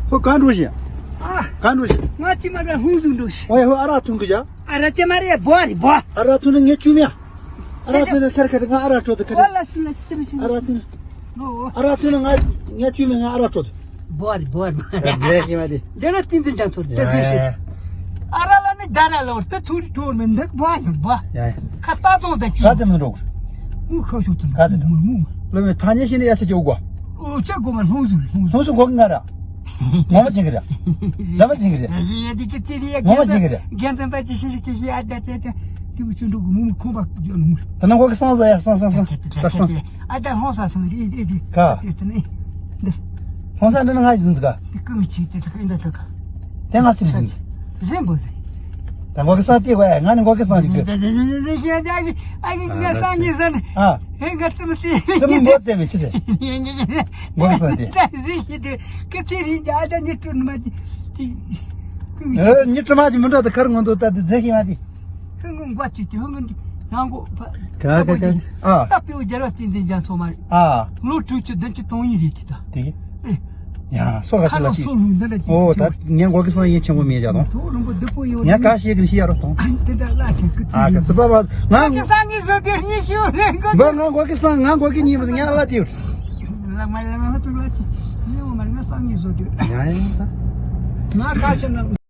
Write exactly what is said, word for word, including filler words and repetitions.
ཧོ་གང་འགྲོ་བཞིན། ཨ། གང་འགྲོ་བཞིན། ང་ཅི་མ་ར་ཧུང་ཟུང་འགྲོ་ཤི། ཨོ་ཡ་ཧོ་ཨ་ར་ཐུང་གི་ཇ། ཨ་ར་ཅི་མ་རེ་བོ་རི་བོ། ཨ་ར་ཐུང་ནི་ངས་བཅུ་མིང་། ཨ་ར་ཐུང་ནི་ཁར་ཁར་ང་ཨ་ར་ཁྲོད་དུ་ཁར། ཨ་ར་ཐུང་ནི། ཨོ། ཨ་ར་ཐུང་ནི་ང་ངས་བཅུ་མིང་ང་ཨ་ར་ཁྲོད་དུ། བོ་རི་བོ་རི་བོ་རི། རེད་ཤི་མ་དེ། འདི་ལ་ཏིན་ཏིན་ཅང་ཚོར་ཏེ་ཟིན་ཤི། ཨ་ར་ལ་ནི་ད་ར་ལ་བར་ཏེ་ཐུར་ཐུར་མི་འདུག་བོ་ཡིན་བོ། ཡ་ཡ། ཁ་ཏ་ཏོང་ད་ཅི། ག་དེ་མི་འགྲོ། མུ་ཁ་ཤོག་ཐུང་། ག་དེ་འགྲོ། མུ་མུ། ལོ་མི་ཐ་སྙད་ཤེས་ནི་ཡ་ཤ་ཅི་འུ་གོ། ཨོ་ཅག་གོ་མ་ལྷུང་སུ་ལྷུང་སུ། ལྷུང་སུ་གོ་གི་ང་ར། ངོ་མ་ཅིག་གི་ར། ལ་མ་ཅིག་གི་ར། ཡ་ཡ་དེ་གི་ཅི་རི་ཡ། ངོ་མ་ཅིག་གི་ར། རྒན་དམ་པ་ཅི་ཤི་ཤི་ཀི་ཤི་ཨ་ད་ཏེ་ཏེ། དེ་བུ་ཆུ་འགྲོ་གི་མུ་མུ་ཁོང་པ་ཡོད་ནུ་མུ། ད་ནང་གོ་གི་སང་ཟ་ཡ་སང་སང་སང་། ད་སང་། ཨ་ད་ཧོང་ས་སང་རི་རི་རི། ག་ཏེ་ཏེ་ནི། འདི། ཧོང་ས་འདི་ནི་ང་ཡི་ཟིན་ཟི་ག་དེ་ཀུན་ཆི་ཏེ་ཏེ་ཀུན་ད་ཏེ་ག་དེ་ང་ཚིག་ཟིན། ཟིན་པོ་ཟིན། ད་གོ་གི་སང་ཏེ་གོ་ཡ། ང་ནི་གོ་གི་སང་ཅིག་གི། ཨ། ཨ་ཡིག་ང་སང་ཉིན་ཟིན། ཨ། ཧེ་ང་ཙི་མི་ཏེ། ཙི་མི་མོ་ཙེ་མི་ཆི་ཟེ། གོ་གི་སང་ཏེ། ད་ཟིན་ཤི་ཏེ་ཀི་ཚེ་རིང་ད་ད་ཉི་ཏུ་མ་ཅི་ཏེ། ཨ་ཉི་ཏུ་མ་ཅི་མི་འགྲོ་ད་ཁར་ངོ་འདུག་ད་དེ་ཟེ་ཤི་མ་ཏེ། ཧུང་ངུ་མགོ་ཅིག་ཅིག་ཧུང་ངུ་ནང་གོ་ཕ། ག་ག་ག་ཨ། ད་པེའུ་རྒྱལ་བ་བསྟན་འཛིན་རྒྱ་མཚོ་མ་རེད། ཨ། ལོ་དྲུག་ཅུ་བདུན་ཅུ་དོན་གཉིས་རེད་དེ་ད། དེ་གི། ཨེ། ཡ་སོ་ག་ཁ་ལོ་སོ་ལུང་འདི་འདྲ་ཅིག་ཨོ་ད་ངས་མགོ་གི་སང་ཡིན་ཆེན་པོ་མེད་ཅག་དང་། དོ་རུང་པོ་བདུད་པོ་ཡོད་ངས་ག་ཤེས་གི་ཤེས་ཡ་རོ་དང་། དེ་འདྲ་ལ་ཁྱེད་ཀི་ཨ་ག་ཙི་པ་བ་ང་། ངས་སང་ཉིན་བཟོ་དེར་གཉིས་ཤིག་རེད་གོ། འབའ་ང་མགོ་གི་སང་ང་མགོ་གི་གཉིས་མ་ང་ལ་དེ་ཡོད། ལ་མ་ལ་ང་ཚོ་ལ་ཅི་ངས་འོ་མ་ང་སང་ཉིན་བཟོ་དེར། ཡ་ཡ་ད། ང་ག་ཤེས་ན།